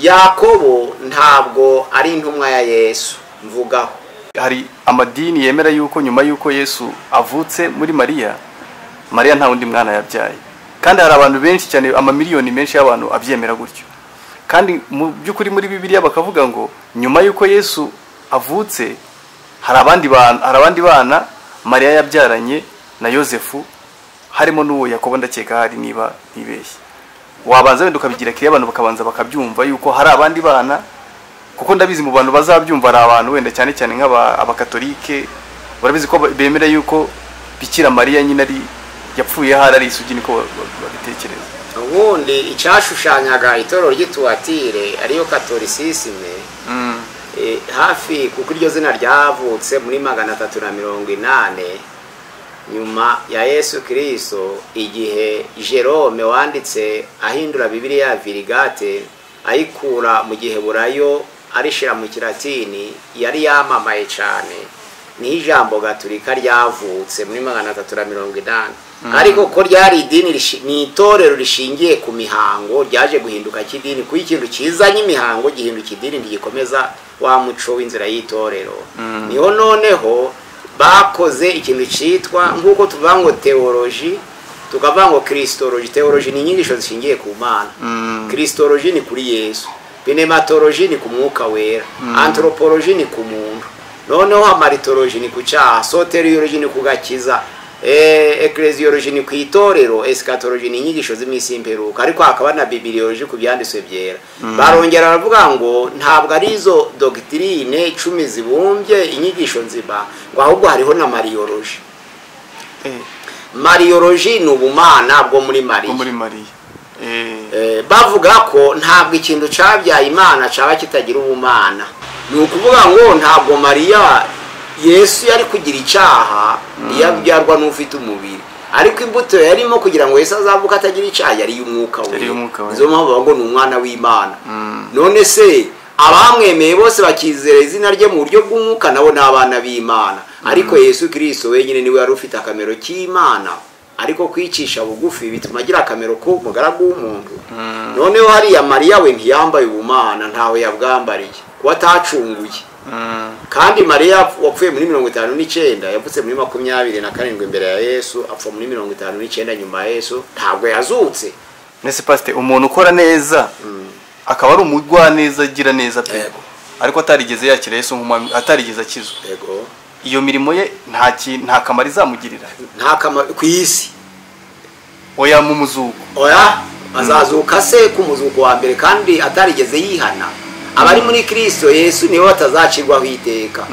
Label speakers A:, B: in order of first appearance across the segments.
A: Yakobo ntabwo ari intumwa ya Yesu mvugaho.
B: Hari amadini yemera yuko nyuma yuko Yesu avutse muri Mariya, Mariya nta wundi mwana yabyaye. Kandi hari abantu benshi cyane, amamiliyoni menshi y'abantu abyemera gutyo. Kandi mu by'ukuri muri Bibiliya bakavuga ngo nyuma yuko Yesu avutse hari abandi bana Mariya yabyaranye na Yosefu, harimo n'uwo Yakobo, ndakeka hari niba ntibeshye. Wabanza wenda ukabigira kiri abantu bakabanza bakabyumva yuko hari abandi bana, kuko ndabizi mu bantu bazabyumva ari abantu wenda cyane cyane nk'abakatolike barabizi ko bemera yuko Bikira Mariya nyine ari yapfuye hari ari isugi, niko babitekereza.
A: Ubundi icyashushanyaga itorero ry'Ituwatire ariyo Catholicisme, hafi kuko iryo zina ryavutse muri 380 nyuma ya Yesu Kristo, igihe Jerome wanditse ahindura Bibiliya ya Vulgate ayikura mu Giheburayo arishira mu Kilatini, yari yamamaye cyane. Niho ijambo Gatolika ryavutse muri 380. Ariko ko ryari idini ni itorero rishingiye ku mihango, ryaje guhinduka kidini, kuko ikintu kizanye imihango gihinduka idini, ntigikomeza wa muco w'inzira y'itorero. Niho noneho bakoze ikintu cyitwa, nk'uko tuvuga ngo theology, tukavuga ngo Christology. Theology ni inyigisho zishingiye ku Mana, Christology ni kuri Yesu, pneumatology ni ku mwuka wera, anthropology ni ku muntu, noneho hamartology ni ku cyaha, soteriology ni ku gakiza, ecclesiology ni ku itorero, eschatology ni inyigisho z'iminsi y'imperuka, ariko hakaba na bibliology ku byanditswe byera. Barongera baravuga ngo ntabwo ari izo doctrine 10 zibumbye inyigisho nzima, ngo ahubwo hariho na mariology. Mariology ni ubumana bwo muri Mariya. Bavuga ko ntabwo ikintu cyabyaye Imana cyaba kitagira ubumana. Ni ukuvuga ngo ntabwo Mariya Yesu yari kugira icyaha yabyarwa n'ufite umubiri, ariko imbuto yarimo kugira ngo Yesu azavuka atagira icyaha yari y'umwuka we. Izo mpamvu bavuga ngo ni umwana w'Imana. None se abamwemeye bose bakizera izina rye mu buryo bw'umwuka nabo ni abana b'Imana. Ariko Yesu Kristo wenyine niwe yari ufite akamero k'Imana, ariko kwicisha bugufi bituma agira akamero k'umugaragu w'umuntu. Noneho hariya Mariya we ntiyambaye ubumana, ntawe yabwambariye kuba atacunguye. Kandi Mariya wapfuye muri 59 yavutse muri 27 imbere ya Yesu, apfa muri 59 nyuma ya Yesu, ntabwo yazutse.
B: Nese pastor, umuntu ukora neza akaba ari umugwa neza agira neza pe, ariko atarigeze yakira Yesu nk'umwami, atarigeze akizwa,
A: yego,
B: iyo mirimo ye nta kamaro izamugirira,
A: nta kamaro ku isi.
B: Oya mu muzuko,
A: oya azazuka se ku muzuko wa mbere kandi atarigeze yihana. Abari muri Kristo Yesu niwe batazacirwaho iteka.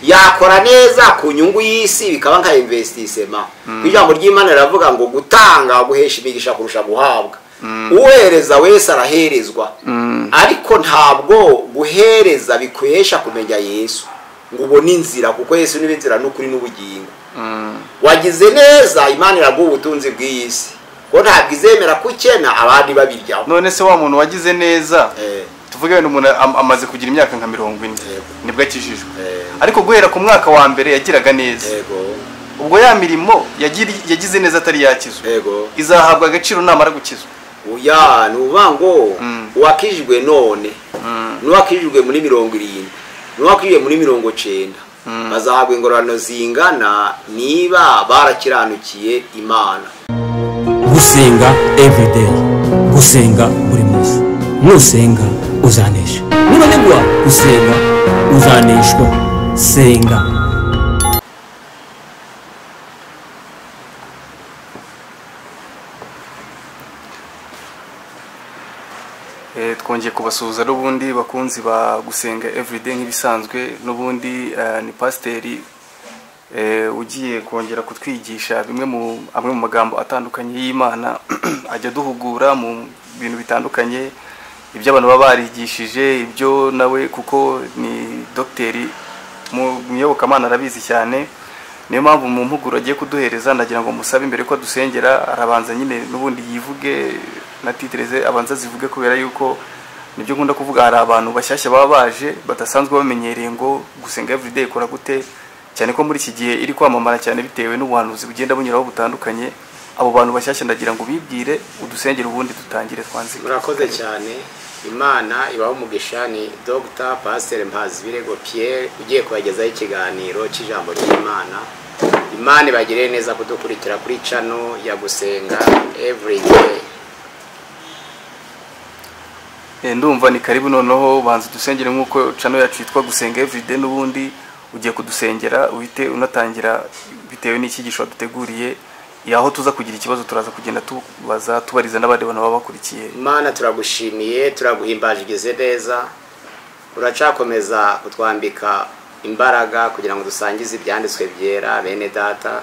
A: Yakora neza ku nyungu y'isi bikaba nka investissement. Ijambo ry'Imana riravuga ngo gutanga guhesha imigisha kurusha guhabwa. Uhereza wese araherezwa, ariko ntabwo guhereza bikuhesha kumenya Yesu ngo ubone inzira, kuko Yesu niwe nzira n'ukuri n'ubugingo. Wagize neza, Imana iraguha ubutunzi bw'isi, ko ntabwo izemera kukena abandi babiryaho.
B: None se wa muntu wagize neza, tuvuge wenda umuntu amaze kugira imyaka nka 40 nibwo akijijwe, ariko guhera ku mwaka wa mbere yagiraga neza, ubwo ya mirimo yagize neza atari yakizwa, izahabwa agaciro namara gukizwa.
A: Oya, ni uvuga ngo uwakijijwe none n'uwakijijwe muri 70 n'uwakijijwe muri 90 bazahabwa ingororano zingana niba barakiranukiye Imana.
C: Gusenga everyday, gusenga buri munsi. Nusenga uzanesha, nunanirwa gusenga uzaneshwa. Senga.
B: Twongeye kubasuhuza n'ubundi bakunzi ba Gusenga everyday nk'ibisanzwe. N'ubundi ni pasiteri ugiye kongera kutwigisha bimwe mu amwe mu magambo atandukanye y'Imana, ajya duhugura mu bintu bitandukanye, ibyo abantu baba barigishije, ibyo nawe kuko ni dogiteri mu iyobokamana arabizi cyane. Niyo mpamvu mu mpuguro agiye kuduhereza ndagira ngo musabe imbere ko dusengera arabanza nyine n'ubundi yivuge na titreze abanza zivuge, kubera yuko nibyo nkunda kuvuga, hari abantu bashyashya baba baje badasanzwe bamenyereye ngo Gusenga everyday ikora gute, cyane ko muri iki gihe iri kwamamara cyane bitewe n'ubuhanuzi bugenda bunyuraho butandukanye. Abo bantu bashyashya ndagira ngo bibwire, udusengere ubundi dutangire twanzike.
A: Murakoze cyane. Imana ibaho umugisha. Ni Dr Pasteur Mpazibirego Pierre ugiye kubagezaho ikiganiro cy'ijambo ry'Imana. Imana ibagirire neza kudukurikira kuri channel ya Gusenga Everyday.
B: Ndumva ni karibu. Noneho banza dusengere nk'uko channel yacu yitwa Gusenga Everyday, n'ubundi ugiye kudusengera uhite unatangira bitewe n'icyigisho waduteguriye. Yaho tuza kugira ikibazo turaza kugenda tubaza, tubariza n'abandi bantu baba bakurikiye.
A: Imana turagushimiye, turaguhimbaje, ugeze neza, uracakomeza kutwambika imbaraga kugira ngo dusangize ibyanditswe byera bene data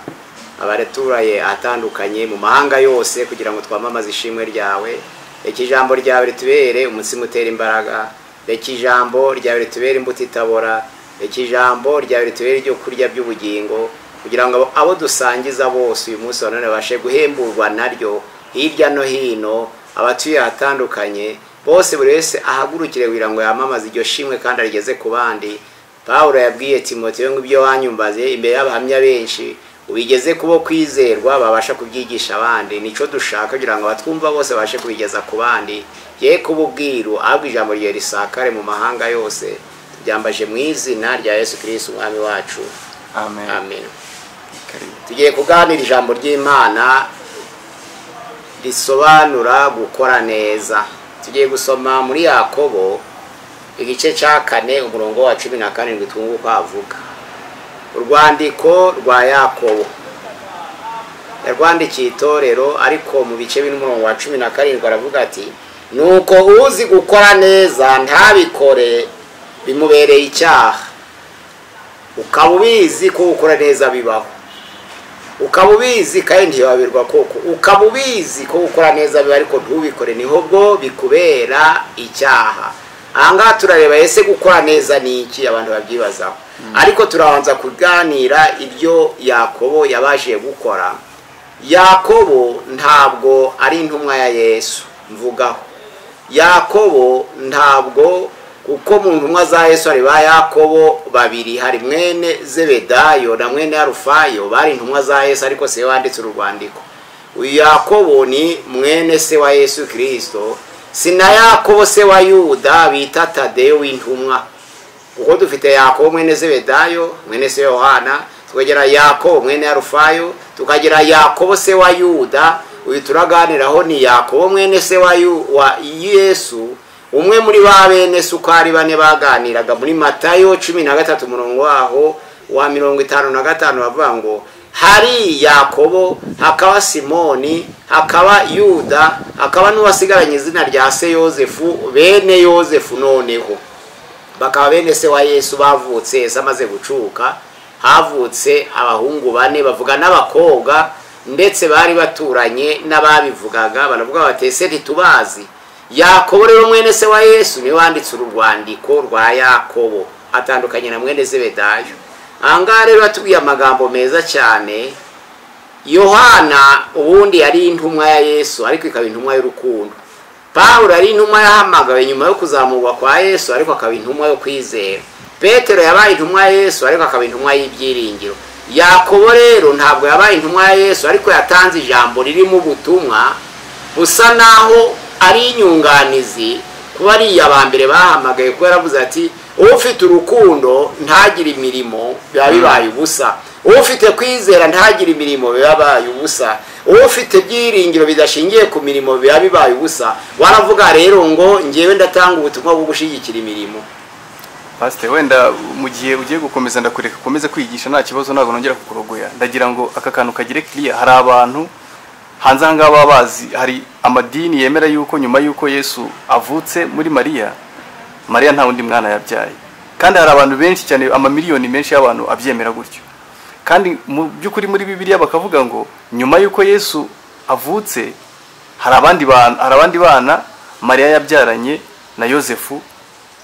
A: abareturaye atandukanye mu mahanga yose, kugira ngo twamamaze ishimwe ryawe. Reka ijambo ryawe ritubere umutsima utera imbaraga, reka ijambo ryawe ritubere imbuto itabora, reka ijambo ryawe ritubere ibyo kurya by'ubugingo, kugira ngo abo dusangiza bose uyu munsi wa none babashe guhemburwa naryo hirya no hino, abatuye ahatandukanye bose, buri wese ahagurukire kugira ngo yamamaze iryo shimwe kandi arigeze ku bandi. Pawulo yabwiye Timoteyo ngo ibyo wanyumbaze imbere y'abahamya benshi ubigeze kubo kwizerwa babasha kubyigisha abandi. Nico dushaka kugira ngo abatwumva bose babashe kubigeza ku bandi, ye kuba ubwiru, ahubwo ijambo rye risakare mu mahanga yose. Tubyambaje mu izina rya Yesu Kristo umwami wacu,
B: amen.
A: Amen.
B: Karibu.
A: Tugiye kuganira ijambo ry'Imana risobanura gukora neza. Tugiye gusoma muri Yakobo igice cya 4 umurongo wa 17, twumve uko avuga. Urwandiko rwa Yakobo yarwandikiye itorero, ariko mu bice bine umurongo wa 17 aravuga ati: nuko uzi gukora neza ntabikore bimubereye icyaha. Ukaba ubizi ko gukora neza bibaho, ukaba ubizi kandi ntibabirwa koko, ukaba ubizi ko gukora neza biba ariko ntubikore, niho bwo bikubera icyaha. Ahangaha turareba ese gukora neza ni iki, abantu babyibazaho, ariko turabanza kuganira ibyo Yakobo yabashije gukora. Yakobo ntabwo ari intumwa ya Yesu mvugaho. Yakobo ntabwo, kuko mu ntumwa za Yesu hari ba Yakobo babiri, hari mwene Zebedayo na mwene Arufayo, bari intumwa za Yesu ariko se wanditse uru rwandiko. Uyu Yakobo ni mwene se wa Yesu Kristo, si na Yakobo se wa Yuda bita Tadeyo w'intumwa, kuko dufite Yakobo mwene Zebedayo mwene se Yohana, tukagera Yakobo mwene Arufayo, tukagira Yakobo se wa Yuda. Uyu turaganiraho ni Yakobo mwene se wa Yesu, umwe muri ba bene sukari bane baganiraga muri Matayo 13 umurongo waho wa 55, bavuga ngo hari Yakobo, hakaba Simoni, hakaba Yuda, hakaba n'uwasigaranye izina rya se Yozefu, bene Yozefu noneho bakaba bene se wa Yesu bavutse Yesu amaze gucuka. Havutse abahungu bane bavuga n'abakobwa, ndetse bari baturanye n'ababivugaga baravuga bati ese ntitubazi. Yakobo rero mwene se wa Yesu niwe wanditse uru rwandiko rwa Yakobo, atandukanye na mwene Zebedayo. Ahangaha rero batubwiye amagambo meza cyane. Yohana ubundi yari intumwa ya Yesu ariko ikaba intumwa y'urukundo. Pawulo yari intumwa yahamagawe nyuma yo kuzamurwa kwa Yesu ariko akaba intumwa yo kwizera. Petero yabaye intumwa ya Yesu ariko akaba intumwa y'ibyiringiro. Yakobo rero ntabwo yabaye intumwa ya Yesu ariko yatanze ijambo ririmo ubutumwa busa naho ari inyunganizi kuba ari abambere bahamagaye, kuko yaravuze ati ufite urukundo ntagire imirimo biba bibaye ubusa, ufite kwizera ntagire imirimo biba bibaye ubusa, ufite ibyiringiro bidashingiye ku mirimo biba bibaye ubusa. Waravuga rero ngo ngewe ndatanga ubutumwa bwo gushyigikira imirimo.
B: Pastor, wenda mu gihe ugiye gukomeza ndakureka ukomeze kwigisha nta kibazo, ntabwo nongera kukurogoya. Ndagira ngo aka kantu kagire clear. Hari abantu hanze aha ngaha baba bazi, hari amadini yemera yuko nyuma yuko Yesu avutse muri Mariya, Mariya nta wundi mwana yabyaye. Kandi hari abantu benshi cyane, amamiliyoni menshi y'abantu abyemera gutyo. Kandi mu by'ukuri muri Bibiliya bakavuga ngo nyuma yuko Yesu avutse hari abandi bana Mariya yabyaranye na Yozefu,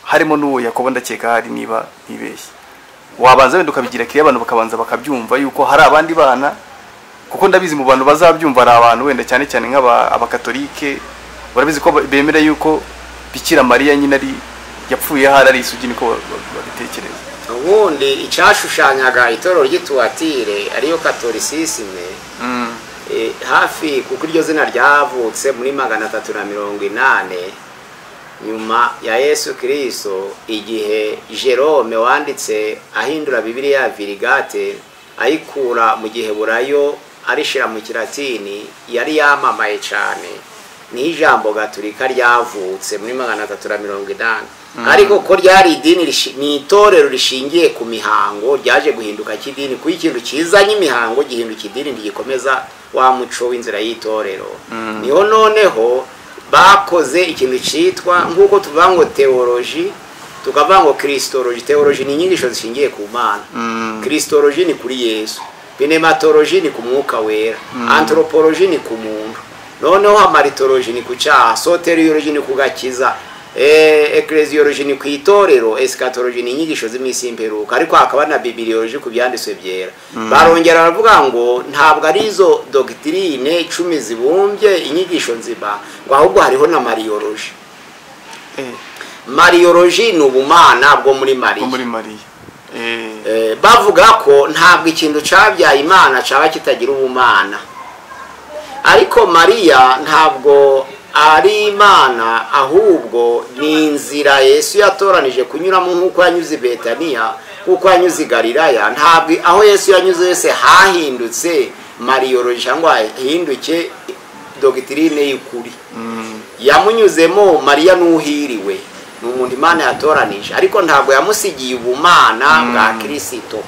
B: harimo n'uwo Yakobo ndakeka hari niba ntibeshye. Wabanza wenda ukabigira kiriya abantu bakabanza bakabyumva yuko hari abandi bana, kuko ndabizi mu bantu bazabyumva ari abantu wenda cyane cyane nk'abakatolike barabizi ko bemera yuko Bikira Mariya nyine ari yapfuye hari ari isugi, niko babitekereza.
A: Ubundi icyashushanyaga itorero ry'Ituatire ariyo Catholicisme, hafi kuko iryo zina ryavutse muri 380, Nyuma ya Yesu Kristo, igihe Jerome wanditse ahindura Bibiliya ya Vulgate ayikura mu Giheburayo arishira mu Kilatini, yari yamamaye cyane, niho ijambo Gaturika ryavutse muri 380. Ariko ko ryari idini, ni itorero rishingiye ku mihango, ryaje guhinduka kidini, kuko ikintu kizanye imihango gihinduka idini, ntigikomeza wa muco w'inzira y'itorero. Niho noneho bakoze ikintu cyitwa, nk'uko tuvuga ngo theology, tukavuga ngo christology. Theology ni inyigisho zishingiye ku Mana, christology ni kuri Yesu, pneumatology ni ku Mwuka Wera, anthropology ni ku muntu, noneho hamartology ni ku cyaha, soteriology ni ku gakiza, ecclesiology ni ku itorero, eschatology ni inyigisho z'iminsi y'imperuka, ariko hakaba na bibliology ku byanditswe byera. Barongera baravuga ngo ntabwo ari izo doctrine 10 zibumbye inyigisho nzima, ngo ahubwo hariho na mariology. Mariology ni ubumana bwo muri Mariya.
B: Muri Mariya.
A: Bavuga ko ntabwo ikintu cabyaye Imana caba kitagira ubumana, ariko Mariya ntabwo ari Imana, ahubwo ni inzira Yesu yatoranije kunyuramo, nk'uko yanyuze i Betaniya, nk'uko yanyuze i Galilaya. Ntabwo aho Yesu yanyuze wese hahindutse mariology cyangwa hahinduke doctrine y'ukuri. Yamunyuzemo. Mariya n'uhiriwe, ni umuntu Imana yatoranije, ariko ntabwo yamusigiye ubumana bwa Kirisito.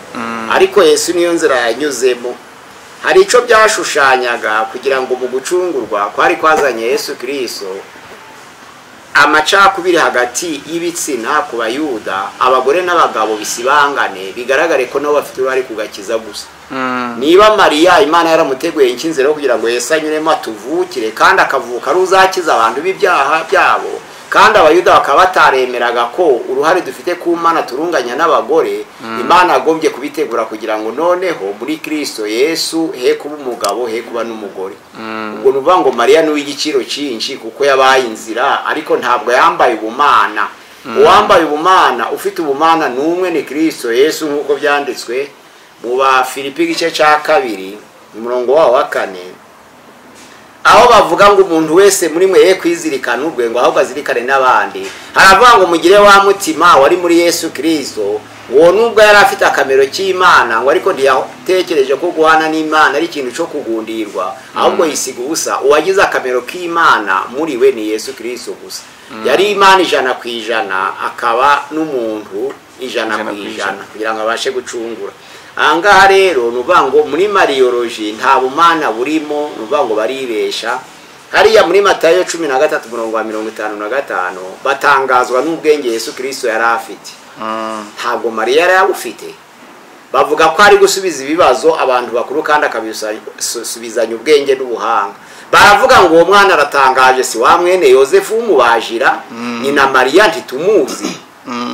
A: Ariko Yesu niyo nzira yanyuzemo. Hari icyo byashushanyaga kugira ngo mu gucungurwa kwari kwazanye Yesu Kristo, amacakubiri hagati y'ibitsina ku Bayuda, abagore n'abagabo bisibangane, bigaragare ko nabo bafite uruhare ku gakiza gusa. Niba Mariya Imana yaramuteguye inzira kugira ngo Yesu anyuremo atuvukire, kandi akavuka ari uzakiza abantu b'ibyaha byabo, kandi Abayuda bakaba bataremeraga ko uruhare dufite ku Mana turunganya n'abagore, Imana agombye kubitegura kugira ngo noneho muri Kristo Yesu he kuba umugabo, he kuba n'umugore. Ubwo ni ukuvuga ngo Mariya ni uw'igiciro cyinshi kuko yabaye inzira, ariko ntabwo yambaye ubumana. Uwambaye ubumana, ufite ubumana ni umwe, ni Kristo Yesu, nk'uko byanditswe mu Bafilipi igice cya 2 umurongo wawo wa 4, aho bavuga ngo umuntu wese muri mwe ye kwizirikana ubwe, ngo ahubwo azirikane n'abandi. Haravuga ngo mugire wa mutima wari muri Yesu Kristo, uwo nubwo yari afite akamero k'Imana, ngo ariko ntiyatekereje ko guhana n'Imana ari ikintu cyo kugundirwa, ahubwo yisiga ubusa. Uwagize akamero k'Imana muri we ni Yesu Kristo gusa. Yari Imana 100% akaba n'umuntu 100% kugira ngo abashe gucungura. Ahangaha rero ni ukuvuga ngo muri mariology nta bumana burimo, ni ukuvuga ngo baribesha. Hariya muri Matayo 13 umurongo wa 55 batangazwa n'ubwenge Yesu Kristo yari afite. Ntabwo Mariya yari abufite. Bavuga ko ari gusubiza ibibazo abantu bakuru kandi akabisubizanya ubwenge n'ubuhanga. Baravuga ngo uwo mwana aratangaje, si wa mwene Yosefu w'umubajira, nyina Mariya ntitumuzi,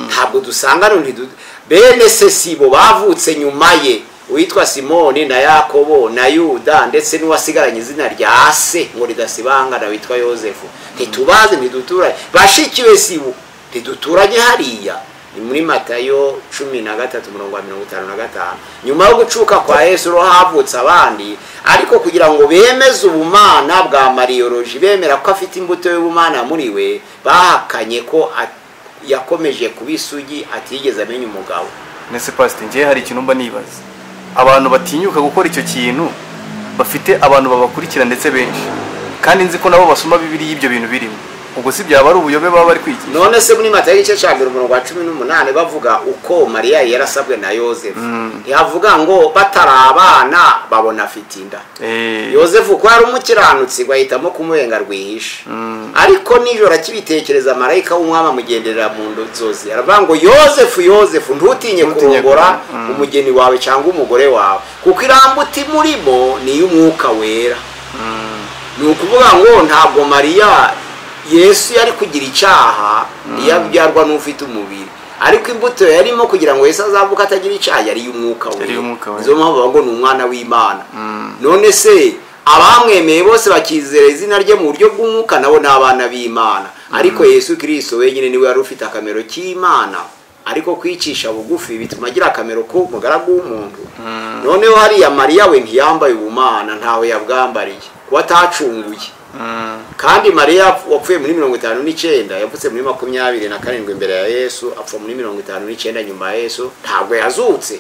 A: ntabwo dusanga bene se sibo bavutse nyuma ye, uwitwa Simoni na Yakobo na Yuda, ndetse n'uwasigaranye izina rya se ngo ridasibangana witwa Yosefu, ntitubazi, ntiduturanye, bashikiwe sibo ntiduturanye hariya. Ni muri Matayo 13 umurongo wa 55. Nyuma yo gucuka kwa Yesu ro havutse abandi, ariko kugira ngo bemeze ubumana bwa mariology, bemera ko afite imbuto y'ubumana muri we, bahakanye ko yakomeje kuba isugi, atigeze amenya umugabo.
B: Nese pastor, ngiye hari ikintu mba nibaza. Abantu batinyuka gukora icyo kintu bafite abantu babakurikira ndetse benshi, kandi nzi ko nabo basoma Bibiliya ibyo bintu birimo. Ubwo si byaba ari ubuyobe baba bari kwigisha?
A: None se muri Matayo igice cya 1 umurongo wa 18 bavuga uko Mariya yarasabwe na Yosefu, ntihavuga ngo batarabana babona afite inda. Yosefu ko yari umukiranutsi ngo ahitamo kumubenga rwihisha, ariko nijoro akibitekereza marayika w'umwami amugenderera mu nzozi, aravuga ngo Yosefu, Yosefu, ntutinye kurongora umugeni wawe cyangwa umugore wawe, kuko irambuti murimo ni iy'Umwuka Wera. Ni ukuvuga ngo ntabwo Mariya Yesu yari kugira icyaha yabyarwa n'ufite umubiri, ariko imbuto yarimo kugira ngo Yesu azavuka atagira icyaha yari y'Umwuka Wera. Izo mpamvu bavuga ngo ni umwana w'Imana. None se abamwemeye bose bakizera izina rye mu buryo bw'umwuka nabo ni abana b'Imana. Ariko Yesu Kristo wenyine niwe yari ufite akamero k'Imana, ariko kwicisha bugufi bituma agira akamero k'umugaragu w'umuntu. Noneho hariya Mariya we ntiyambaye ubumana, ntawe yabwambariye kuko atacunguye. Kandi Mariya wapfuye muri 59 yavutse muri 27 imbere ya Yesu, apfa muri 59 nyuma ya Yesu, ntabwo yazutse.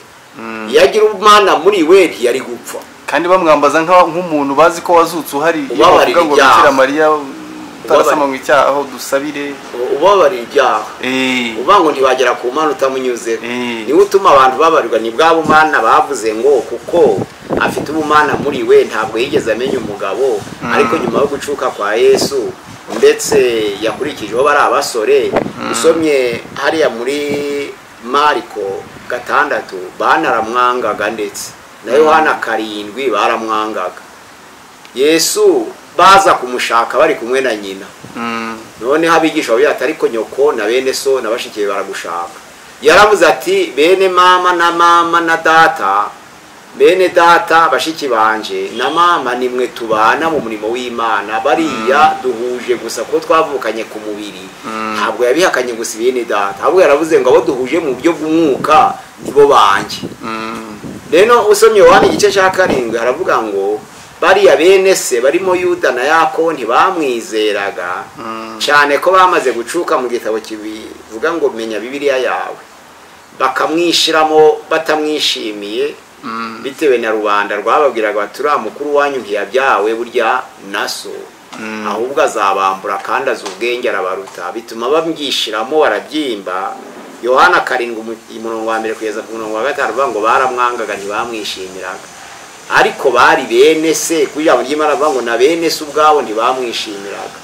A: Yagira ubumana muri we ntiyari gupfa.
B: Kandi bamwambaza nk'umuntu bazi ko wazutse uhari, bavuga ngo Bikira Mariya utarasama mu icyaha aho dusabire,
A: ubabarira ibyaha, uvuga ngo ntiwagera ku Mana utamunyuze. Niwe utuma abantu babarirwa, ni bwa bumana bavuze ngo kuko afite ubumana muri we ntabwo yigeze amenya umugabo. Ariko nyuma yo gucuka kwa Yesu ndetse yakurikijeho bari abasore, usomye hariya muri Mariko 6 banaramwangaga, ndetse na Yohana 7 baramwangaga. Yesu baza kumushaka bari kumwe na nyina. Noneho abigisha babiri ati ariko nyoko na bene so na bashiki baragushaka. Yaravuze ati bene mama na mama na data, bene data bashiki banje na mama nimwe tubana mu murimo w'Imana, bariya duhuje gusa ko twavukanye ku mubiri. Ntabwo yabihakanye gusa bene data, ahubwo yaravuze ngo abo duhuje mu buryo bw'umwuka nibo banje. Rero usomye Yohana igice cya 7 aravuga ngo bariya bene se barimo Yuda na Yakobo ntibamwizeraga, cyane ko bamaze gucuka mu gitabo kibivuga ngo menya Bibiliya yawe, bakamwishiramo batamwishimiye bitewe na rubanda rwababwiraga bati uriya mukuru wanyu ntiyabyawe burya na so, ahubwo azabambura kandi azi ubwenge arabaruta, bituma bamwishiramo barabyimba. Yohana 7 umurongo wa 1 kugeza ku murongo wa 5 avuga ngo baramwangaga ntibamwishimiraga, ariko bari bene se. Kugira ngo ry'Imana avuga ngo na bene se ubwabo ntibamwishimiraga.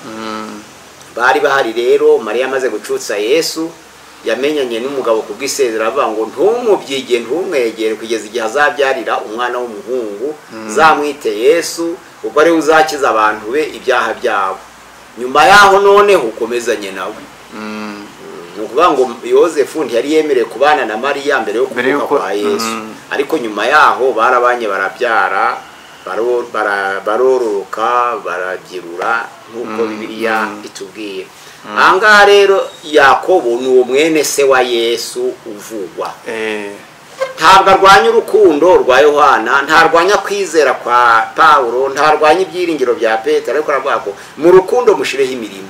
A: Bari bahari rero. Mariya amaze gucutsa Yesu yamenyanye n'umugabo kubw'isezerano, avuga ngo ntumubyige ntumwegere kugeza igihe azabyarira umwana w'umuhungu, zamwite Yesu kuko ari we uzakiza abantu be ibyaha byabo. Nyuma yaho noneho ukomezanye nawe. Ni ukuvuga ngo Yozefu ntiyari yemerewe kubana na Mariya mbere yo kuvuka kwa Yesu, ariko nyuma yaho barabanye barabyara, barororoka, barabyirura nk'uko Bibiliya itubwira. Ahangaha rero Yakobo ni uwo mwene se wa Yesu uvugwa. Ntabwo arwanya urukundo rwa Yohana, ntarwanya kwizera kwa Pawulo, ntarwanya ibyiringiro bya Petero, ariko aravuga ko mu rukundo mushireho imirimo,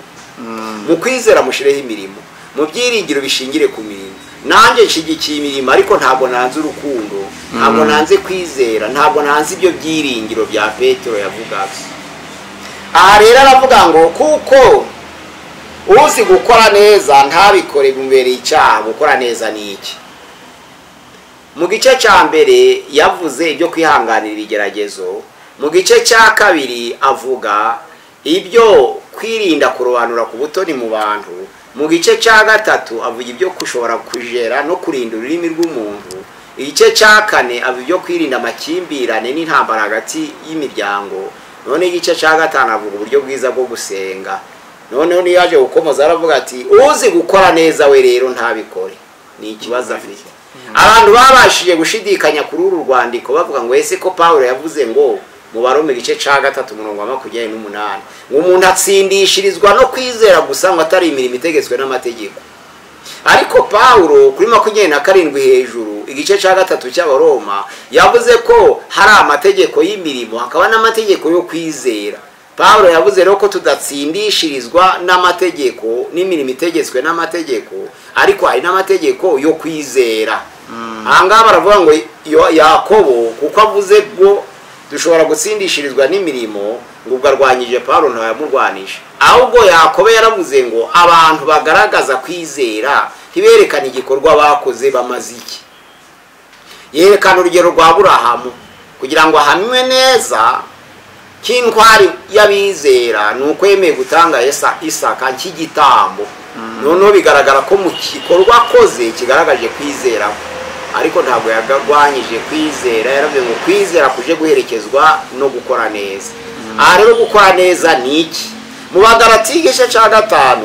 A: mu kwizera mushireho imirimo, mu byiringiro bishingire ku mirimo. Nanjye nshigikiye imirimo, ariko ntabwo nanze urukundo, ntabwo nanze kwizera, ntabwo nanze ibyo byiringiro bya Petero yavugaga. Aha rero aravuga ngo kuko uzi gukora neza ntabikore bimubereye icyaha. Gukora neza ni iki? Mu gice cya mbere yavuze ibyo kwihanganira ibigeragezo, mu gice cya kabiri avuga ibyo kwirinda kurobanura ku butoni mu bantu, mu gice cya gatatu avuga ibyo kushobora kujera no kurinda ururimi rw'umuntu, igice cya kane avuga ibyo kwirinda amakimbirane n'intambara hagati y'imiryango, none igice cya gatanu avuga uburyo bwiza bwo gusenga. Noneho niyo yaje gukomoza aravuga ati uzi gukora neza we rero ntabikore, ni ikibazo afite. Abantu babashije gushidikanya kuri uru rwandiko bavuga ngo ese ko Pawulo yavuze ngo mu Baroma igice cya 3 umurongo wa 28 ngo umuntu atsindishirizwa no kwizera gusa ngo atari imirimo itegetswe n'amategeko. Ariko Pawulo kuri 27 hejuru igice cya 3 cy'Abaroma yavuze ko hari amategeko y'imirimo hakaba n'amategeko yo kwizera. Pawulo yavuze rero ko tudatsindishirizwa n'amategeko n'imirimo itegetswe n'amategeko, ariko hari n'amategeko yo kwizera. Ahangaha baravuga ngo Yakobo kuko avuze ko dushobora gutsindishirizwa n'imirimo ngo ubwo arwanyije Pawulo ntayamurwanisha, ahubwo Yakobo yaravuze ngo abantu bagaragaza kwizera ntiberekane igikorwa bakoze bamaze iki. Yerekana urugero rwa Aburahamu kugira ngo ahamwe neza k'intwari y'abizera ni uko yemeye gutanga Isaka nk'igitambo. Noneho bigaragara ko mu gikorwa akoze kigaragaje kwizera, ariko ntabwo yarwanyije kwizera, yaravuze ngo kwizera kuje guherekezwa no gukora neza. Aha rero gukora neza ni iki? Mu Bagalatiya igice cya 5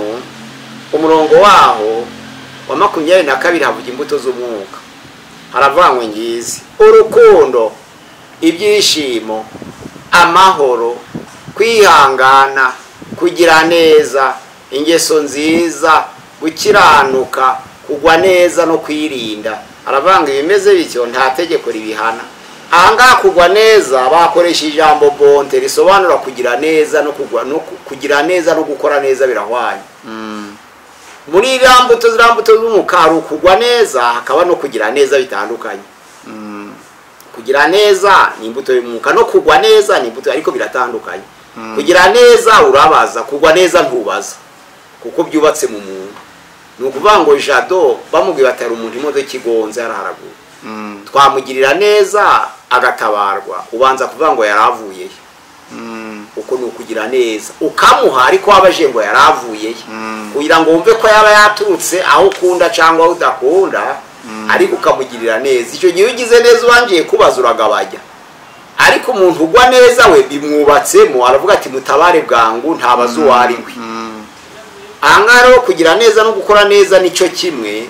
A: umurongo waho wa 22 havuga imbuto z'umwuka. Haravuga ngo ngizi: urukundo, ibyishimo, amahoro, kwihangana, kugira neza, ingeso nziza, gukiranuka, kugwa neza no kwirinda. Aravanga ibimeze bityo nta tegeko ribihana. Ahangaha kugwa neza bakoresha ijambo bonte risobanura kugira neza no kugwa, no kugira neza no gukora neza birahwanye. Muri iriya mbuto, ziriya mbuto z'umwuka, hari ukugwa neza hakaba no kugira neza bitandukanye. Kugira neza ni imbuto y'umwuka, no kugwa neza ni imbuto, ariko biratandukanye. Kugira neza urabaza, kugwa neza ntubaza, kuko byubatse mu muntu. Ni ukuvuga ngo Jado bamubwiye batari umuntu imodoka igonze yaraharagura, twamugirira neza agatabarwa, ubanza kuvuga ngo yaravuye he? Uko ni ukugira neza, ukamuha ariko wabaje ngo yaravuye he, kugira ngo wumve ko yaba yaturutse aho ukunda cyangwa aho udakunda, ariko ukamugirira neza. Icyo gihe ugize neza ubangiye kubaza uragabanya. Ariko umuntu ugwa neza we bimwubatsemo, aravuga ati mutabare bwangu, ntabaza uwo ari we. Ahangaha rero kugira neza no gukora neza nicyo kimwe.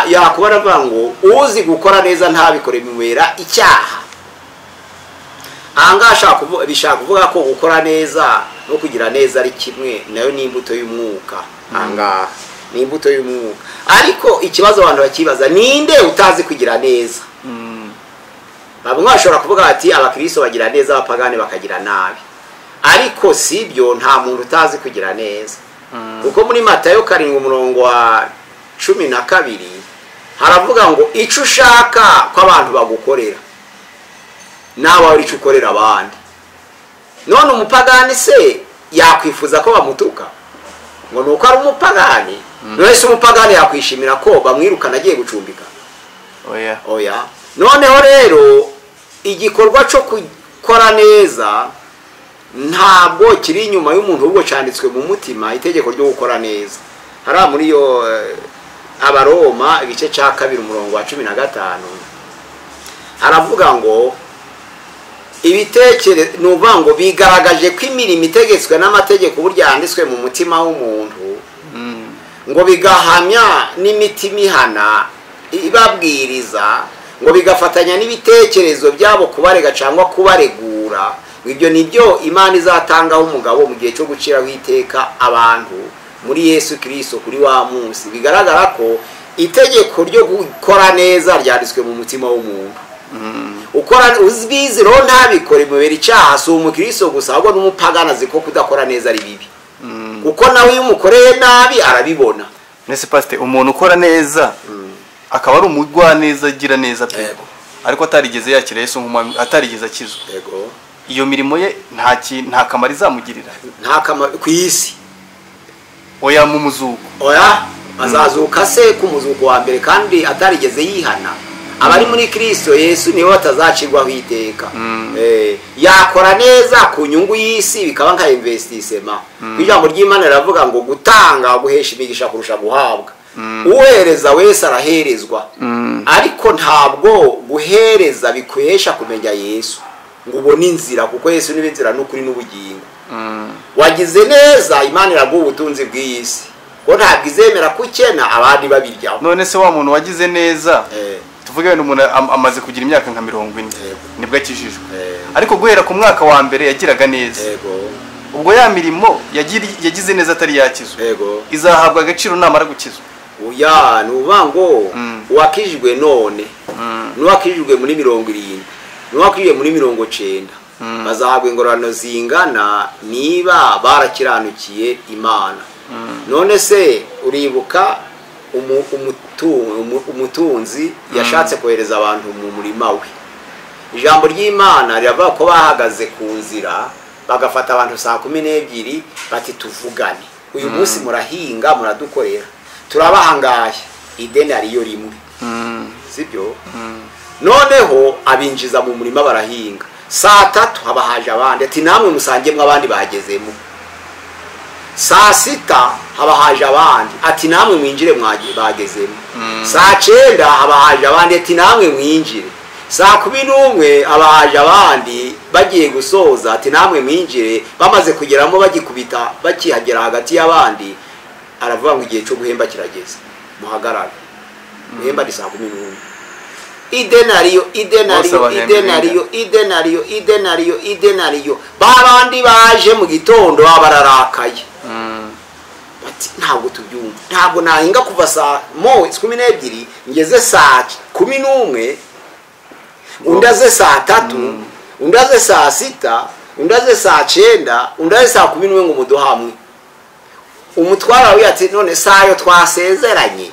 A: Yakuba aravuga ngo uzi gukora neza ntabikore bimubera icyaha. Ahangaha bishaka kuvuga ko gukora neza no kugira neza ari kimwe, nayo ni imbuto y'umwuka. Ahangaha ni imbuto y'umwuka. Ariko ikibazo abantu bakibaza, ninde utazi kugira neza? Bamwe bashobora kuvuga bati abakristo bagira neza, abapagani bakagira nabi. Ariko si byo, nta muntu utazi kugira neza. Kuko muri Matayo 7 umurongo wa 12 haravuga ngo icyo ushaka ko abantu bagukorera nawe uri icyo ukorera abandi. None umupagani se yakwifuza ko bamutuka ngo nuko ari umupagani? None se umupagani yakwishimira ko bamwirukana agiye gucumbika?
B: Oya.
A: Oya. Noneho rero igikorwa cyo gukora neza ntabwo kiri inyuma y'umuntu, ahubwo cyanditswe mu mutima, itegeko ryo gukora neza. Hariya muri yo Abaroma igice cya 2 umurongo wa 15 haravuga ngo ibitekerezo, ni ukuvuga ngo bigaragaje ko imirimo itegetswe n'amategeko burya yanditswe mu mutima w'umuntu, ngo bigahamya n'imitima ihana ibabwiriza, ngo bigafatanya n'ibitekerezo byabo kubarega cyangwa kubaregura. Ibyo nibyo Imana izatangaho umugabo mu gihe cyo guciraho iteka abantu muri Yesu Kristo kuri wa munsi. Bigaragara ko itegeko ryo gukora neza ryanditswe mu mutima w'umuntu. Ukora uzibizi rero ntabikore mubera icyaha, si umukristo gusa ahubwo n'umupagani azi ko kudakora neza ari bibi, kuko nawe iyo umukoreye nabi arabibona.
B: Nese pastor, umuntu ukora neza akaba ari umugwaneza agira neza pe, ariko atarigeze yakira Yesu nk'umwami, atarigeze akizwa,
A: yego,
B: iyo mirimo ye nta kamaro izamugirira.
A: Nta kamaro ku isi.
B: Oya, mu muzuko.
A: Oya, azazuka se ku muzuko wa mbere kandi atarigeze yihana? Abari muri Kristo Yesu nibo batazacirwaho iteka. Yakora neza ku nyungu y'isi bikaba nka investissement. Ijambo ry'Imana riravuga ngo gutanga guhesha imigisha kurusha guhabwa. Uhereza wese araherezwa. Ariko ntabwo guhereza bikuhesha kumenya Yesu ngo ubone inzira, kuko Yesu niwe nzira n'ukuri n'ubugingo. Wagize neza, Imana iraguha ubutunzi bw'isi, ko ntabwo izemera kukena abandi babiryaho.
B: None se wa muntu wagize neza, tuvuge wenda umuntu amaze kugira imyaka nka 40 nibwo akijijwe, ariko guhera ku mwaka wa mbere yagiraga neza, ubwo ya mirimo yagize neza atari yakizwa izahabwa agaciro namara gukizwa?
A: Oya, ni ukuvuga ngo uwakijijwe none n'uwakijijwe muri 70 n'uwakijijwe muri 90 bazahabwa ingororano zingana niba barakiranukiye Imana. None se uribuka umutunzi yashatse kohereza abantu mu murima we? Ijambo ry'Imana riravuga ko bahagaze ku nzira bagafata abantu saa 12 bati tuvugane, uyu munsi murahinga muradukorera, turabahangaye ideni ariyo rimwe, sibyo? Noneho abinjiza mu murima barahinga. Saa 3 haba haje abandi ati namwe musange mw'abandi bagezemo. Saa 6 haba haje abandi ati namwe mwinjire bagezemo. Saa 9 haba haje abandi ati namwe mwinjire. Saa 11 haba haje abandi bagiye gusoza ati namwe mwinjire. Bamaze kugeramo bagikubita bakihagera hagati y'abandi, aravuga ngo igihe cyo guhemba kirageze, muhagarare. Guhemba ni saa 11. Idenariyo, idenariyo, idenariyo, idenariyo, idenariyo, idenariyo. Babandi baje mu gitondo bararakaye bati ntabwo tubyumva, ntabwo nahinga kuva saa 12 ngeze saa 11 Undi aze saa 3, undi aze saa 6, undi aze saa 9, undi aze saa 11 ngo muduhamwe. Umutwara we ati none sayo twasezeranye?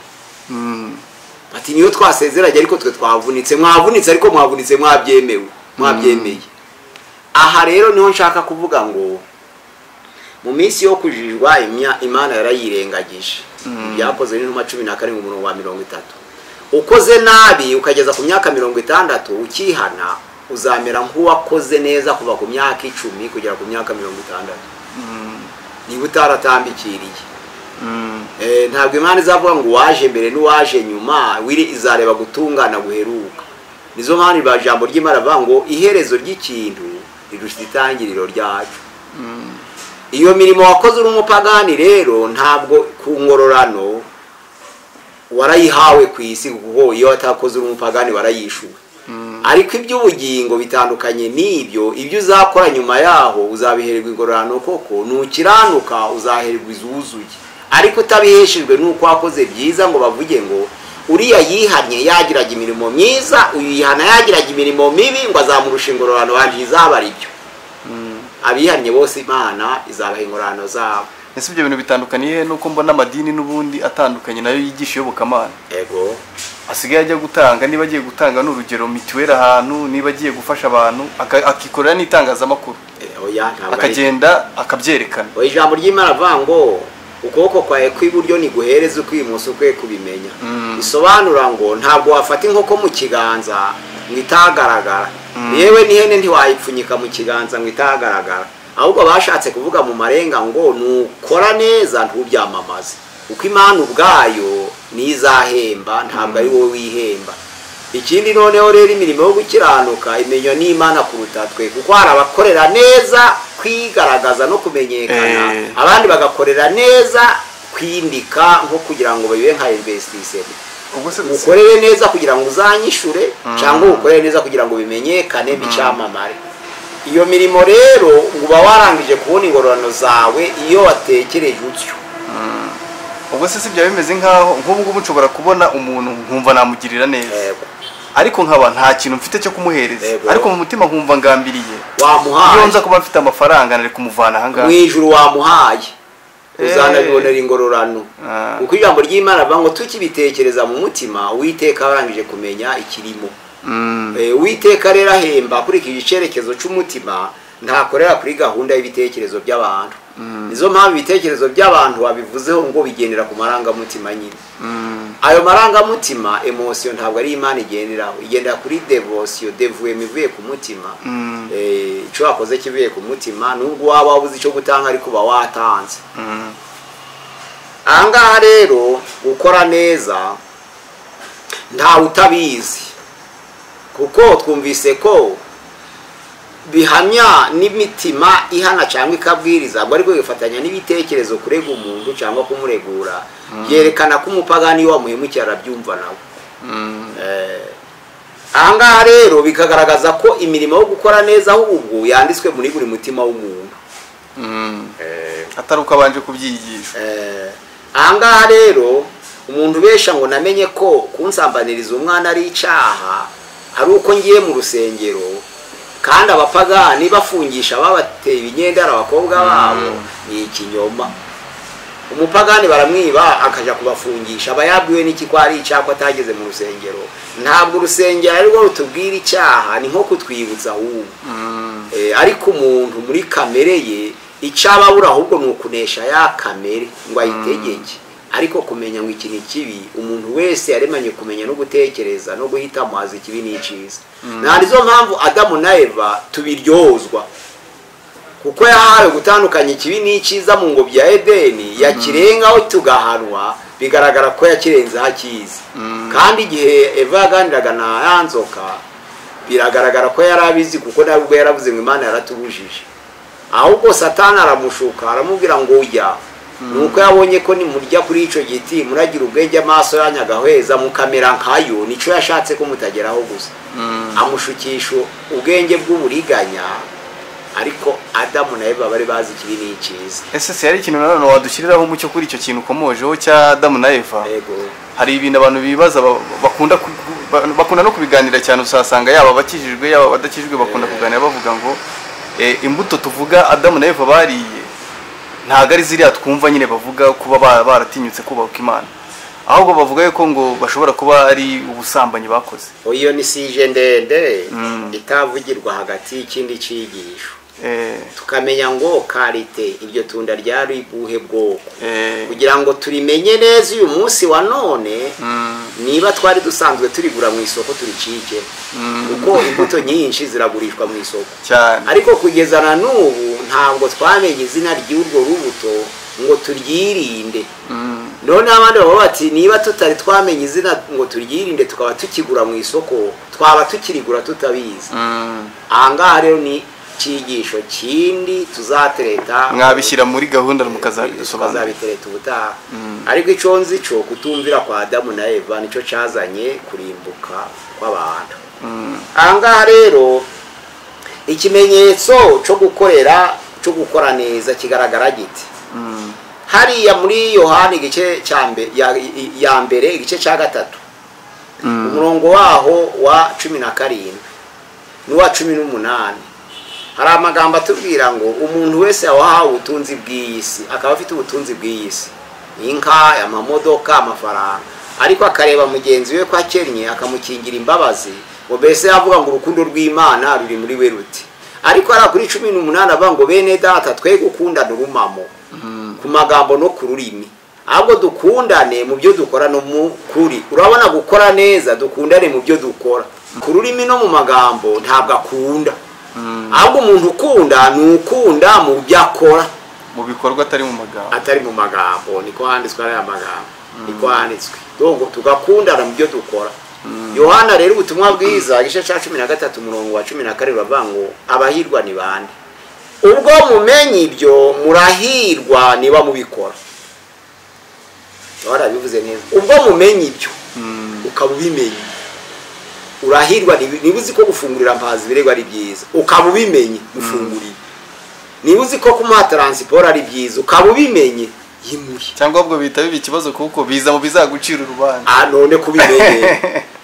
A: Ati niyo twasezeranye, ariko twe twavunitse. Mwavunitse, ariko mwavunitse mwabyemewe, mwabyemeye. Aha rero niho nshaka kuvuga ngo mu minsi yo kujijwa Imana yarayirengagije. Byakoze n'intumwa 17 umurongo wa 30. Ukoze nabi ukageza ku myaka 60 ukihana, uzamera nk'uwakoze neza kuva ku myaka 10 kugera ku myaka 60, niba utaratambikiriye. Ntabwo Imana izavuga ngo uwaje mbere n'uwaje nyuma, wiri izareba gutungana guheruka. Nizo mpamvu ba jambo ry'Imana bavuga ngo iherezo ry'ikintu rirusha itangiriro ryacu. Iyo mirimo wakoze uri umupagani rero, ntabwo ku ngororano warayihawe ku isi, kuko iyo watakoze uri umupagani warayishuwe. Ariko iby'ubugingo bitandukanye n'ibyo. Ibyo uzakora nyuma yaho uzabihererwa ingororano koko, nukiranuka uzahererwa izuzuye, ariko utabiheshejwe n'uko wakoze byiza ngo bavuge ngo uriya yihannye yagiraga imirimo myiza, uyu yihana yagiraga imirimo mibi, ngo azamurusha ingororano, wanjye izaba ari byo. Abihannye bose Imana izabaha ingororano zabo.
B: Ese ibyo bintu bitandukaniye nuko mbona amadini n'ubundi atandukanye nayo yigisha iyobokamana?
A: Ego.
B: Asigaye ajya gutanga, niba agiye gutanga n'urugero mituweli ahantu, niba agiye gufasha abantu, akikorera n'itangazamakuru,
A: Oya, ntabwo ari
B: akagenda akabyerekana.
A: Oya, ijambo ry'Imana avuga ngo ukuboko kwawe kw'iburyo niguhereze ukw'ibumoso kwe kubimenya. Bisobanura ngo ntabwo wafata inkoko mu kiganza ngo itagaragara, yewe n'ihene ntiwayipfunyika mu kiganza ngo itagaragara. Ahubwo bashatse kuvuga mu marenga ngo nukora neza ntubyamamaze, kuko Imana ubwayo nizahemba, ntabwo ari wowe wihemba. Ikindi noneho rero, imirimo yo gukiranuka imenywa n'Imana kuruta twe, kuko hari abakorera neza kwigaragaza no kumenyekana, abandi bagakorera neza kwindika, nko kugira ngo babibe nka investissement.
B: Ubwo se
A: Ukorere neza kugira ngo uzanyishure, cyangwa ukorere neza kugira ngo bimenyekane, bicamamare. Iyo mirimo rero uba warangije kubona ingororano zawe iyo watekereje utyo.
B: Ubwo se si byaba bimeze nkaho nk'ubu ngubu nshobora kubona umuntu nkumva namugirira neza, ariko nkaba nta kintu mfite cyo kumuhereza, ariko mu mutima nkumva ngambiriye iyo
A: Wamuhaye.
B: nza kuba mfite amafaranga nari kumuvana
A: Mu
B: ahangaha.
A: ijuru wamuhaye, uzanabibonera ingororano, kuko ijambo ry'Imana rivuga ngo tukibitekereza mu mutima, Uwiteka warangije kumenya ikirimo. Uwiteka rero ahemba akurikije icyerekezo cy'umutima, ntakorera kuri gahunda y'ibitekerezo by'abantu. Nizo mpamvu ibitekerezo by'abantu babivuzeho ngo bigendera ku marangamutima nyine. Ayo marangamutima, émotion, ntabwo ari Imana igenderaho, igendera kuri dévotion, dévouement ivuye ku mutima. Icyo wakoze kivuye ku mutima, nubwo waba wabuze icyo gutanga, ariko uba watanze. Ahangaha rero gukora neza ntawe utabizi, kuko twumvise ko bihamya n'imitima ihana cyangwa ikabwiriza ngo, ariko bifatanya n'ibitekerezo kurega umuntu cyangwa kumuregura, byerekana ko umupagani iyo wamuhemukiye arabyumva nawe. Ahangaha rero bikagaragaza ko imirimo yo gukora neza ahubwo yanditswe muri buri mutima w'umuntu.
B: Atari uko abanje kubyigisha.
A: Ahangaha rero umuntu ubesha ngo namenye ko kunsambaniriza umwana ari icyaha ari uko ngiye mu rusengero, kandi abapagani bafungisha babateye ibinyendaro abakobwa babo, ni ikinyoma. Umupagani baramwiba akajya kubafungisha, aba yabwiwe n'iki ko ari icyaha ko atageze mu rusengero? Ntabwo urusengero ari rwo rutubwira icyaha, ni nko kutwibutsa ahubwo. Ariko umuntu muri kamere ye icyo aba abura ahubwo ni ukunesha ya kamere ngo ayitegeke. Ariko kumenya ngo iki ni kibi, umuntu wese yaremanye kumenya no gutekereza no guhitamo, azi ikibi n'icyiza. Nta nizo mpamvu Adamu na Eva tubiryozwa, kuko yahawe gutandukanya ikibi n'icyiza mu ngobyi ya Edeni, yakirengaho tugahanwa. Bigaragara ko yakirenzeho akizi. Kandi igihe Eva yaganiraga na ya nzoka, biragaragara ko yari abizi, kuko nawe ubwo yaravuze ngo Imana yaratubujije. Ahubwo Satani aramushuka, aramubwira ngo ujya nuko yabonye ko nimurya kuri icyo giti muragira ubwenge, amaso yanyu agahweza, mukamera nkayo. Nicyo yashatse ko mutageraho gusa, amushukisha ubwenge bw'uburiganya. Ariko Adamu na Eva bari bazi ikibi n'icyiza.
B: Ese se hari ikintu nanone wadushyiriraho umucyo kuri icyo kintu ukomojeho cya Adamu na Eva?
A: Yego.
B: Hari ibintu abantu bibaza, bakunda bakunda no kubiganira cyane, usasanga yaba abakijijwe yaba abadakijijwe bakunda kuganira bavuga ngo imbuto tuvuga Adamu na Eva bariye ntago ari ziriya twumva nyine bavuga kuba baratinyutse kubaka Imana, ahubwo bavuga yuko ngo bashobora kuba ari ubusambanyi bakoze.
A: Iyo ni sije ndende itavugirwa hagati y'ikindi cigisho. Tukamenya ngo karite iryo tunda ryari buhe bwoko, kugira ngo turimenye neza uyu munsi wa none. Niba twari dusanzwe turigura mu isoko turicike, kuko imbuto nyinshi ziragurishwa mu isoko
B: cyane,
A: ariko kugeza na n'ubu ntabwo twamenye izina ry'urwo rubuto ngo turyirinde. None abandi baba bati niba tutari twamenye izina ngo turyirinde tukaba tukigura mu isoko, twaba tukirigura tutabizi. Ahangaha rero ni cyigisho kindi tuzatereta,
B: mwabishyira muri gahunda mukazabisobanura,
A: tukazabitereta ubutaha. Ariko ico nzi cyo kutumvira kwa Adamu na Eva nico cazanye kurimbuka kw'abantu. Ahangaha rero ikimenyetso cyo gukorera, cyo gukora neza kigaragara giti. Hariya muri Yohana igice cya ya mbere igice cya 3 umurongo waho wa 17 n'uwa 18 hari amagambo atubwira ngo umuntu wese wahawe ubutunzi bw'iyi si, akaba afite ubutunzi bw'iyi si, inka, amamodoka, amafaranga, ariko akareba mugenzi we ko akennye akamukingira imbabazi, ngo mbese avuga ngo urukundo rw'Imana ruri muri we ruti. Ariko ari kuri 18 avuga ngo bene data twe gukundana urumamo ku magambo no ku rurimi, ahubwo dukundane mu byo dukora no mu kuri. Urabona gukora neza, dukundane mu byo dukora. Ku rurimi no mu magambo ntabwo akunda, ahubwo umuntu ukunda ni ukunda mu byo akora,
B: mu bikorwa, atari mu magambo.
A: Atari mu magambo, niko handitswe ariya magambo, niko handitswe. Donc tugakundana mu byo dukora. Yohana rero ubutumwa bwiza igice cya 13 umurongo wa 17 bavuga ngo abahirwa ni bande? Ubwo mumenye ibyo murahirwa niba mubikora. Yohana bivuze neza, ubwo mumenye ibyo ukaba ubimenye urahirwa. Niba uzi ko gufungurira mpazi ibirego ari byiza ukaba ubimenye, mufungurire. Niba uzi ko kumuha transport ari byiza ukaba ubimenye, yimuhe.
B: Cyangwa ubwo bihita biba ikibazo kuko biza mu bizagucira urubanza.
A: None kubimenye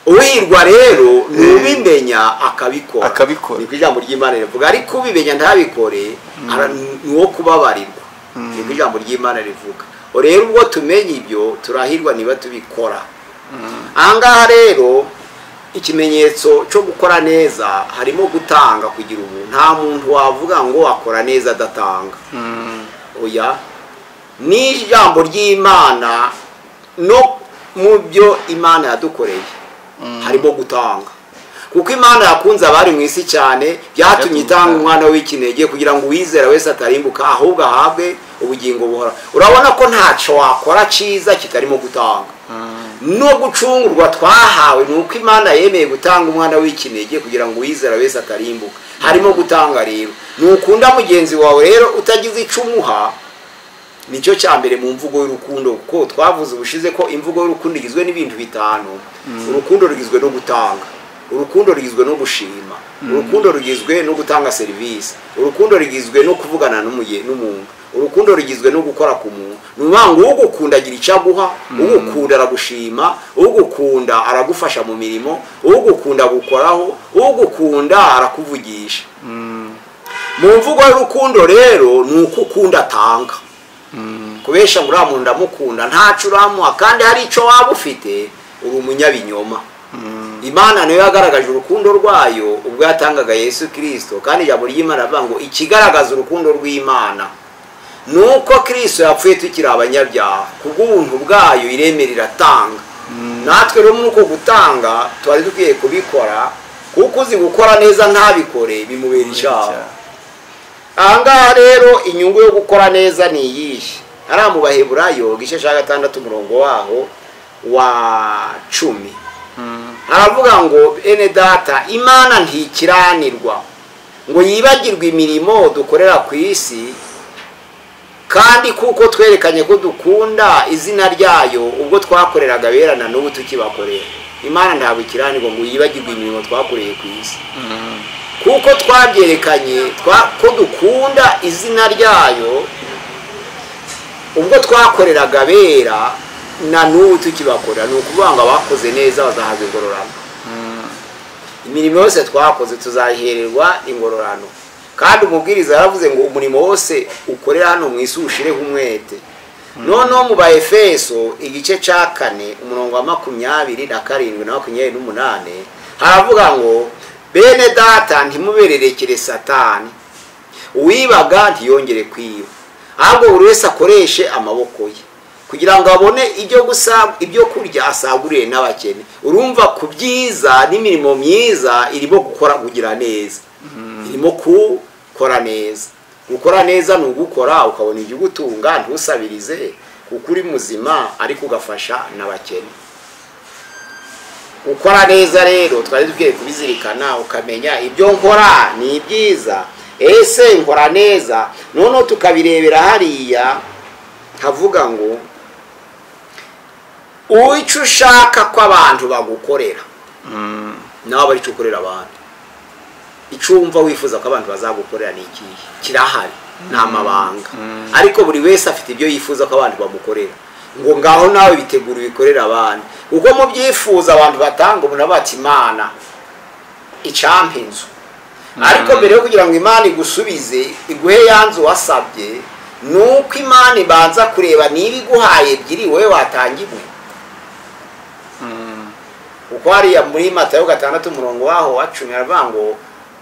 A: uhirwa rero ni ubimenya akabikora,
B: akabikora.
A: Niko ijambo ry'Imana rivuga. Ariko ubimenya ntabikore ni uwo kubabarirwa, niko ijambo ry'Imana rivuga. Rero ubwo tumenye ibyo turahirwa niba tubikora. Ahangaha rero ikimenyetso cyo gukora neza harimo gutanga, kugira ubu nta muntu wavuga ngo akora neza adatanga. Oya, ni ijambo ry'Imana no mu byo Imana yadukoreye harimo gutanga, kuko Imana yakunze abari mu isi cyane byatumye itanga umwana w'ikinege kugira ngo uwizera wese atarimbuka ahubwo ahabwe ubugingo buhoraho. Urabona ko ntaco wakora ciza kitarimo gutanga. No gucungurwa twahawe ni uko Imana yemeye gutanga umwana w'ikinege kugira ngo uwizera wese atarimbuka, harimo gutanga. Rero nukunda mugenzi wawe rero utagize ico umuha, nicyo cya mbere mu mvugo y'urukundo, kuko twavuze ubushize ko imvugo y'urukundo igizwe n'ibintu bitanu. Urukundo rugizwe no gutanga, urukundo rugizwe no gushima, urukundo rugizwe no gutanga serivisi, urukundo rugizwe no kuvugana n'umuntu, urukundo rugizwe no gukora ku muntu. Ni ukuvuga ngo ugukunda agira icyo aguha, ugukunda aragushima, ugukunda aragufasha mu mirimo, ugukunda agukoraho, ugukunda arakuvugisha. Mu mvugo y'urukundo rero ni uko ukunda atanga. Kubesha ngo uriya muntu ndamukunda ntaco uramuha kandi hari ico waba ufite, uri umunyabinyoma. Imana niyo yagaragaje urukundo rwayo ubwo yatangaga Yesu Kristo, kandi ijambo ry'Imana rivuga ngo ikigaragaza urukundo rw'Imana nuko Kristo yapfuye tukiri abanyabyaha, kubw'ubuntu bwayo iremera iratanga. Natwe rero muri uko gutanga twari dukwiye kubikora, kuko uzi gukora neza ntabikore bimubera icyaha. Ahangaha rero inyungu yo gukora neza ni iyihe? Hariya mu Baheburayo igice cya 6 umurongo waho wa 10 haravuga ngo bene data Imana ntikiranirwa ngo yibagirwe imirimo dukorera ku isi, kandi kuko twerekanye ko dukunda izina ryayo ubwo twakoreraga aberana n'ubu tukibakorera. Imana ntabwo ikiranirwa ngo yibagirwe imirimo twakoreye ku isi, kuko twabyerekanye ko dukunda izina ryayo ubwo twakoreraga abera na n'ubu tukibakorera. Ni ukuvuga ngo abakoze neza bazahabwa ingororano. Imirimo yose twakoze tuzayihererwa ingororano. Kandi umubwiriza yaravuze ngo umurimo wose ukorera hano mu isi ushireho umwete. Noneho mu Baefeso igice ca 4 umurongo wa 27 na 28 haravuga ngo bene data ntimubererekere Satani, uwibaga ntiyongere kwiba, ahubwo buri wese akoreshe amaboko ye kugira ngo abone ibyo gusa ibyo kurya asagurire n'abakene. Urumva ku byiza n'imirimo myiza irimo gukora kugira neza, irimo gukora neza. Gukora neza ni ugukora ukabona igigutunga ntusabirize, kuko uri muzima ariko ugafasha n'abakene. Gukora neza rero twari dukwiye kubizirikana, ukamenya ibyo nkora ni ibyiza, ese nkora neza. Noneho tukabirebera hariya havuga ngo uwica ushaka ko abantu bagukorera nawe bari ukorera abantu. Icyo wumva wifuza ko abantu bazagukorera ni ikihe? Kirahari, ni amabanga, ariko buri wese afite ibyo yifuza ko abantu bamukorera. Ngo ngaho nawe bitegura ubikorera abandi, uko mu byifuza abantu batanga umuntu abati Imana icampa inzu, ariko mbere yo kugira ngo Imana igusubize iguhe yanzu wasabye, nuko Imana ibanza kureba niba iguhaye ebyiri wowe watanga imwe. Kuko hariya muri Matayo 6 umurongo waho wa 10 aravuga ngo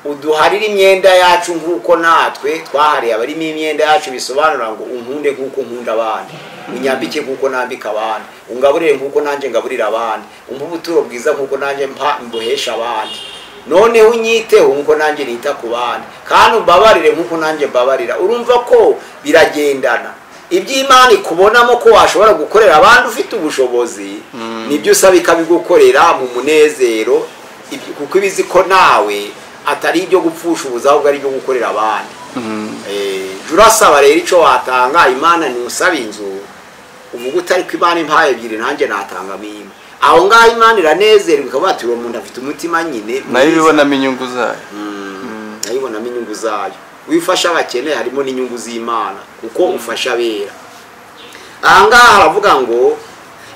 A: uduharire imyenda yacu nk'uko natwe twahariye abarimo imyenda yacu, bisobanura ngo unkunde nk'uko nkunda abandi, unyambike nk'uko nambika abandi, ungaburire nk'uko nanjye ngaburira abandi, umpe ubuturo bwiza nk'uko nanjye mbuhesha abandi, noneho unyiteho nk'uko nanjye nita ku bandi, kandi umbabarire nk'uko nanjye mbabarira. Urumva ko biragendana. Iby'Imana ikubonamo ko washobora gukorera abandi ufite ubushobozi, nibyo usaba ikabigukorera mu munezero, kuko ibizi ko nawe atari ibyo gupfusha ubuza, ahubwo ari ibyo gukorera abandi. Urasaba rero icyo watanga Imana, ni usaba inzu uvuga utari ko Imana impaye ebyiri nanjye natanga imwe. Aho ngaho Imana iranezerwa ikavuga ati uwo muntu afite umutima nyine,
B: nayo ibibonamo inyungu zayo.
A: Nayo ibonamo inyungu zayo. Wifasha abakene harimo n'inyungu z'Imana, kuko ufasha abera. Aha ngaha haravuga ngo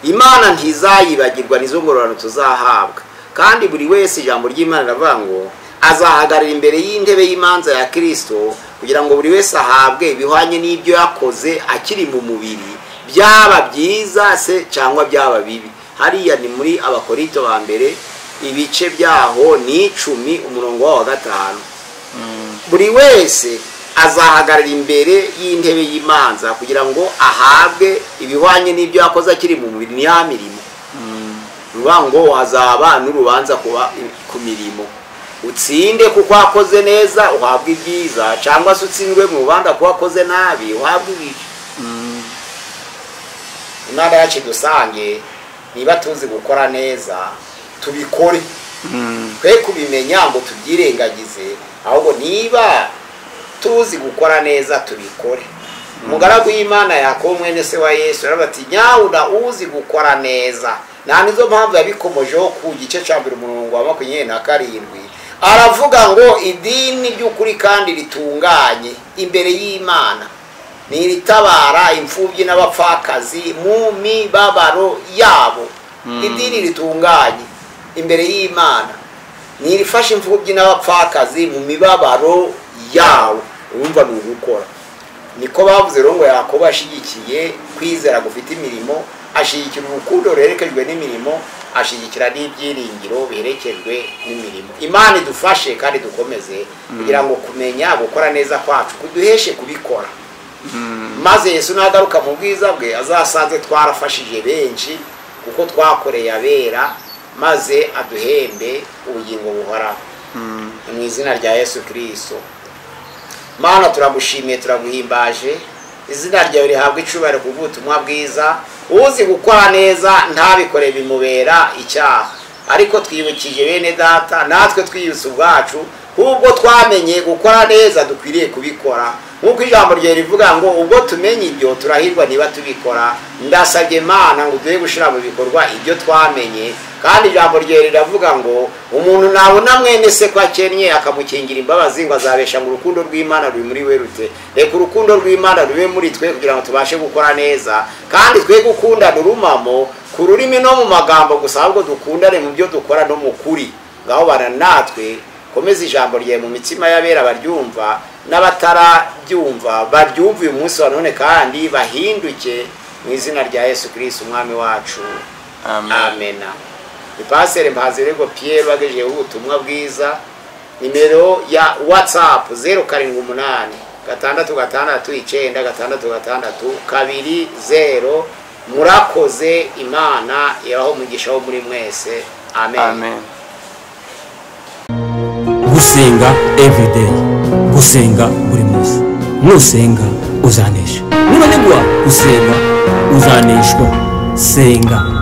A: Imana ntizayibagirwa nizo ngororano tuzahabwa. Kandi buri wese ijambo ry'Imana riravuga ngo azahagarara imbere y'intebe y'imanza ya Kristo, kugira ngo buri wese ahabwe ibihwanye n'ibyo yakoze akiri mu mubiri, byaba byiza se cyangwa byaba bibi. Hariya ni muri Abakorinto ba mbere ibice byaho ni 10 umurongo wa 5. Buri wese azahagarara imbere y'intebe y'imanza kugira ngo ahabwe ibihwanye n'ibyo yakoze akiri mu mubiri, ni ya mirimo. Ruvuga ngo hazaba n'urubanza ku mirimo. Utsinde kuko wakoze neza uhabwe ibyiza, cyangwa se utsindwe mu rubanza kuko wakoze nabi uhabwe ibibi. Imana yacu dusange niba tuzi gukora neza tubikore, twe kubimenya ngo tubyirengagize, ahubwo niba tuzi gukora neza tubikore. Umugaragu w'Imana Yakobo mwene se wa Yesu yaravuze ati nyawuna uzi gukora neza. Nta nizo mpamvu yabikomojeho ku gice cya mbere umurongo wa 27 aravuga ngo idini ry'ukuri kandi ritunganye imbere y'Imana ni iritabara imfubyi n'abapfakazi mu mibabaro yabo. Idini ritunganye imbere y'Imana ni irifasha imfubyi n'abapfakazi mu mibabaro yabo. Urumva ni ugukora. Niko bavuze rero ngo Yakobo ashigikiye kwizera gufite imirimo, ashyigikira urukundo ruherekejwe n'imirimo, ashyigikira n'ibyiringiro biherekejwe n'imirimo. Imana idufashe kandi dukomeze kugira ngo kumenya gukora neza kwacu kuduheshe kubikora, maze Yesu nagaruka mu bwiza bwe azasanze twarafashije benshi kuko twakoreye abera, maze aduhembe ubugingo buhoraho. Mu izina rya Yesu Kristo. Mana turagushimiye, turaguhimbaje, izina ryawe rihabwa icyubahiro ku bw'ubutumwa bwiza. Uzi gukora neza ntabikore bimubera icyaha, ariko twibukije bene data natwe twiyibutsa ubwacu ubwo twamenye gukora neza dukwiriye kubikora, nk'uko ijambo ryawe rivuga ngo ubwo tumenye ibyo turahirwa niba tubikora. Ndasabye Imana ngo duhe gushyira mu bikorwa ibyo twamenye. Kandi ijambo ryawe riravuga ngo umuntu nabona mwene se ko akennye akamukingira imbabazi ngo azabesha ngo urukundo rw'Imana ruri muri we rute. Reka urukundo rw'Imana rube muri twe kugira ngo tubashe gukora neza, kandi twe gukundana urumamo ku rurimi no mu magambo gusa, ahubwo dukundane mu byo dukora no mu kuri. Ngaho bana natwe, komeza ijambo ryawe mu mitima y'abera baryumva n'abatarabyumva baryumva uyu munsi wa none, kandi bahinduke mu izina rya Yesu Kristo umwami wacu.
B: Amen.
A: Amena. Ni Pasiteri Mpazirego Pierre wagejejeho ubutumwa bwiza. Nimero ya WhatsApp 078 6 6 9 6 2 0. Murakoze, Imana yabaho umugisha wo muri mwese. Amen.
B: Amen.
C: Gusenga everyday, gusenga buri munsi. Nusenga uzanesha, nunanigwa gusenga uzaneshwa. Senga.